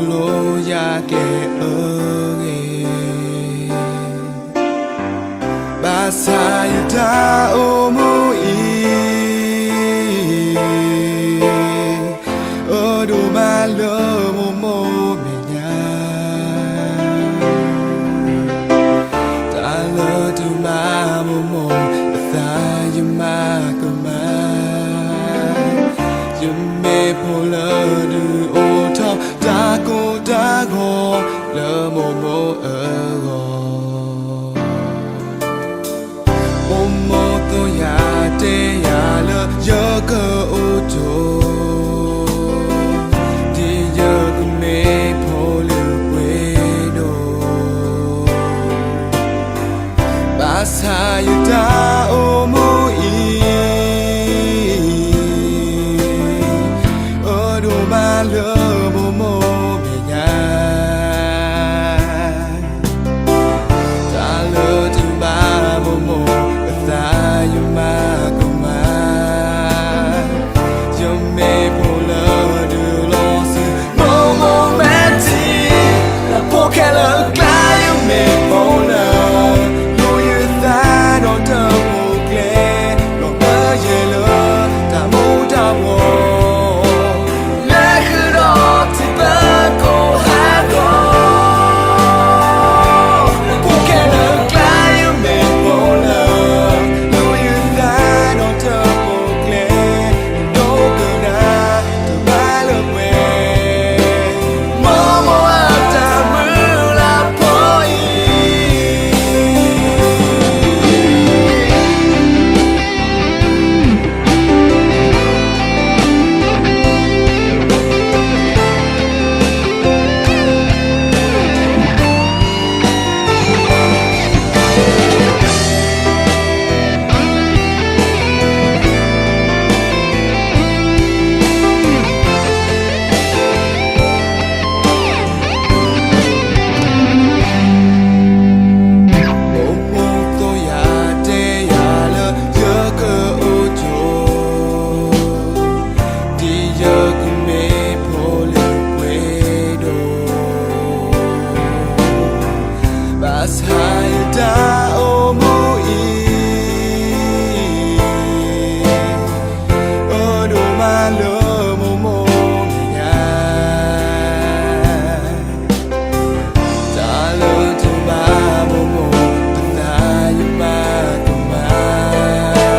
လိယၤကျဲအဂ့ၢ်, ဘၣ်ဆၣ်ယတၢ်အိၣ်မူအံၤ အဒိၣ်မးလၢမိၢ်မိၢ်မဲာ်ညါ, တၢ်လၢတမၤမိၢ်မိၢ်အသးယမၤကမၣ်, ယမ့ၢ်ဖိလၢဒုးအိၣ်ထီၣ်တၢ်ကိၢ်တၢ်ဂီၤလၢမိၢ်မိၢ်အဂီၢ်, မိၢ်မိၢ်သိယၤတဲယၤလၢယကအိၣ်ကၠိ, ဒ်ယကမ့ၢ်ဖိလၢပှဲၤဒိၣ်, ဘၣ်ဆၣ်ယတၢ်အိၣ်မူအံၤ အဒိၣ်မးလၢမိၢ်မိၢ်မဲာ်ညါ, တၢ်လၢတမၤမိၢ်မိၢ်အသးယမၤကမၣ်, ယမ့ၢ်ဖိလၢဒုးလီၤဆူမိၢ်မိၢ်မဲာ်ထံ, လၢဖိခဲလၢာ်အကျါယမ့ၢ်ဖိလၢ လူၤယသးဒီးတၢ်ပိာ်ကျဲ, လီၤဘၢယဲၢ်လၢတၢ်မူၤတၢ်ဘှီး, လဲၤဃုာ်ဒီးထံသၢကိးဟးဂီၤ, လၢဖိခဲလၢာ်အကျါယမ့ၢ်ဖိလၢ လူၤယသးဒီးတၢ်ပိာ်ကျဲ, ဒိကနၣ်တၢ်မၤလၢပှဲၤ, မိၢ်မိၢ်အတၢ်မုၢ်လၢ်ဖိအံၤ မိၢ်မိၢ်သိယၤတဲယၤလၢယကအိၣ်ကၠိ, ဒ်ယကမ့ၢ်ဖိလၢပှဲၤဒိၣ်, ဘၣ်ဆၣ်ယတၢ်အိၣ်မူအံၤ အဒိၣ်မးလၢမိၢ်မိၢ်မဲာ်ညါ, တၢ်လၢတမၤမိၢ်မိၢ်အသးယမၤကမၣ်,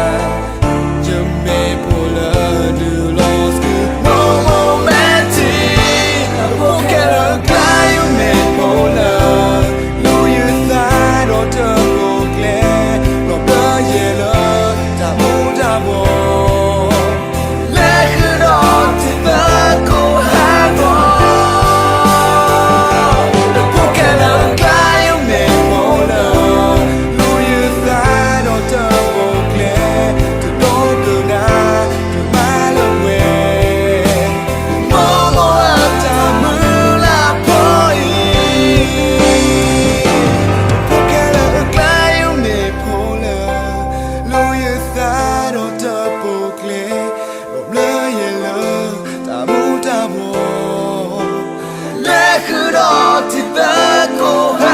ယမ့ၢ်ဖိလၢဒုးလီၤဆူမိၢ်မိၢ်မဲာ်ထံ, လၢဖိခဲလၢာ်အကျါယမ့ၢ်ဖိလၢ လူၤယသးဒီးတၢ်ပိာ်ကျဲ, လီၤဘၢယဲၢ်လၢတၢ်မူၤတၢ်ဘှီး, လဲၤဃုာ်ဒီးထံသၢကိးဟးဂီၤ, လၢဖိခဲလၢာ်အကျါယမ့ၢ်ဖိလၢ လူၤယသးဒီးတၢ်ပိာ်ကျဲ, တဒိကနၣ်တၢ်မၤလၢပှဲၤ, မိၢ်မိၢ်အတၢ်မုၢ်လၢ်ဖိအံၤ, လၢဖိခဲလၢာ်အကျါယမ့ၢ်ဖိလၢ လူၤယသးဒီးတၢ်ပိာ်ကျဲ, လီၤဘၢယဲၢ်လၢတၢ်မူၤတၢ်ဘှီး, လဲၤဃုာ်ဒီးထံသၢကိးဟးဂီၤ,